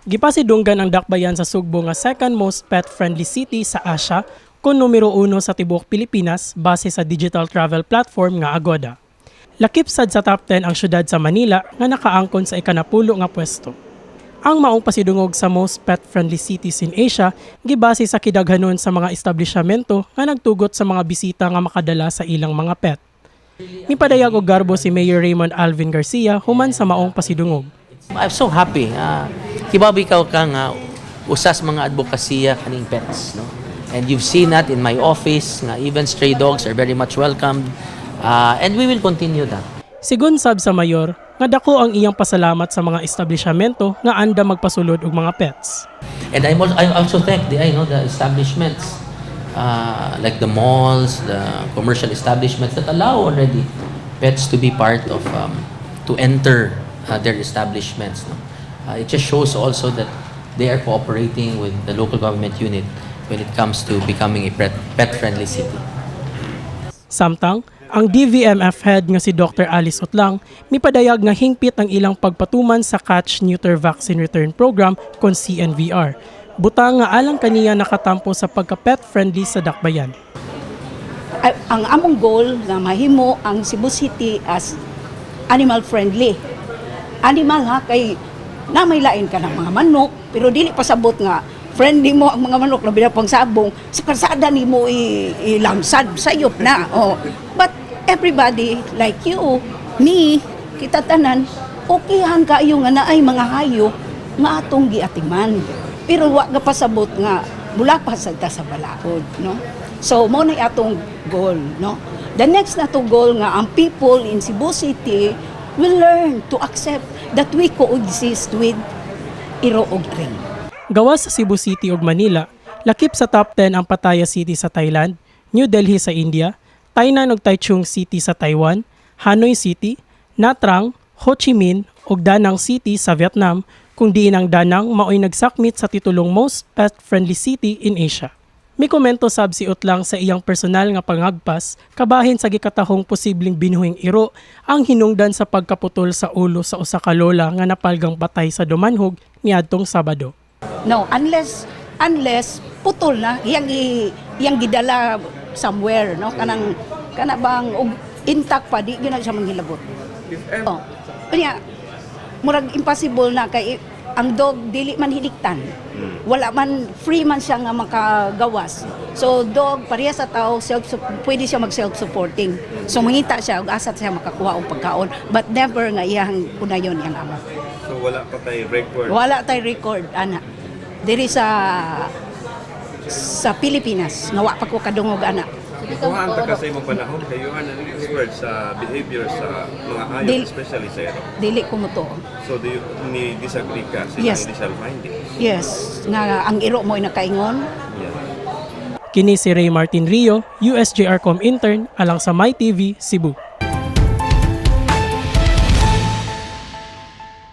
Gipasidunggan ang Dakbayan sa Sugbo nga second most pet-friendly city sa Asia kon numero uno sa tibuok Pilipinas base sa digital travel platform nga Agoda. Lakip sad sa top 10 ang syudad sa Manila nga nakaangkon sa ikanapulo nga pwesto. Ang maong pasidungog sa most pet-friendly cities in Asia gibase sa kidaghanon sa mga establishmento nga nagtugot sa mga bisita nga makadala sa ilang mga pet. Mipadayag og garbo si Mayor Raymond Alvin Garcia human sa maong pasidungog. I'm so happy. Kibaw ikaw ka nga usas mga advokasya kaning pets, no? And you've seen that in my office nga even stray dogs are very much welcomed. And we will continue that. Sigon sab sa mayor, nga dako ang iyang pasalamat sa mga establishmento nga andam magpasulod og mga pets. And I also thank the I know the establishments like the malls, the commercial establishments that allow already pets to be part of to enter their establishments. No? It just shows also that they are cooperating with the local government unit when it comes to becoming a pet-friendly city. Samtang, ang DVMF head nga si Dr. Alice Utlang mipadayag nga hingpit ang ilang pagpatuman sa Catch Neuter Vaccine Return Program kon CNVR. Butang nga alang kaniya nakatampo sa pagka-pet friendly sa Dakbayan. Ay, ang among goal nga mahimo ang Cebu City as animal friendly. Animal ha, kay na may lain ka ng mga manok, pero dili pasabot nga friendly mo ang mga manok, labi na pang sabong sa kalsada nimo ilangsad, sayop na. Oh. But everybody like you, me, kita tanan, okayhan kaayo nga naay mga hayop nga atong giatiman. Pero wa ga pasabot nga mula pa sa ta sa balaod, no? So mo na atong goal, no? The next na to goal nga ang people in Cebu City will learn to accept that we coexist with iro og iring. Gawas sa Cebu City ug Manila, lakip sa top 10 ang Pattaya City sa Thailand, New Delhi sa India, Tainan ug Taichung City sa Taiwan, Hanoi City, Nha Trang, Ho Chi Minh ug Da Nang City sa Vietnam, kung diin ang Da Nang maoy nagsakmit sa titulong Most Pet-Friendly City in Asia. Mikomento sab si Utlang sa iyang personal nga pangagpas kabahin sa gikatahong posibleng binuhing iro ang hinungdan sa pagkaputol sa ulo sa usa ka lola nga napalgang patay sa Dumanjug niadtong Sabado. No, unless putol na iyang gidala somewhere, no, kanang kana bang og intact pa, di gyud na siya manghilabot. Oh. Kanya murag impossible na kay ang dog dili man hiliktan. Wala man, free man siya nga makagawas. So dog, pareha sa tao, self pwede siya mag self-supporting. So mangita siya og asa siya makakuha og pagkaon, but never nga iyang unayon iyang amo. So wala pa tay record? Wala tay record ana. Diri sa Pilipinas nga wa pa ko kadungog ana. Kuhaan ta ka sa imong panahon kay you are an expert sa behavior sa mga hayop, especially sa iro. Dili ko motuo. So do you ni disagree ka sa Yes. initial findings? Yes, nga ang iro mo nakaingon. Yeah. Kini si Ray Martin Rio, USJRCOM intern alang sa MyTV Cebu.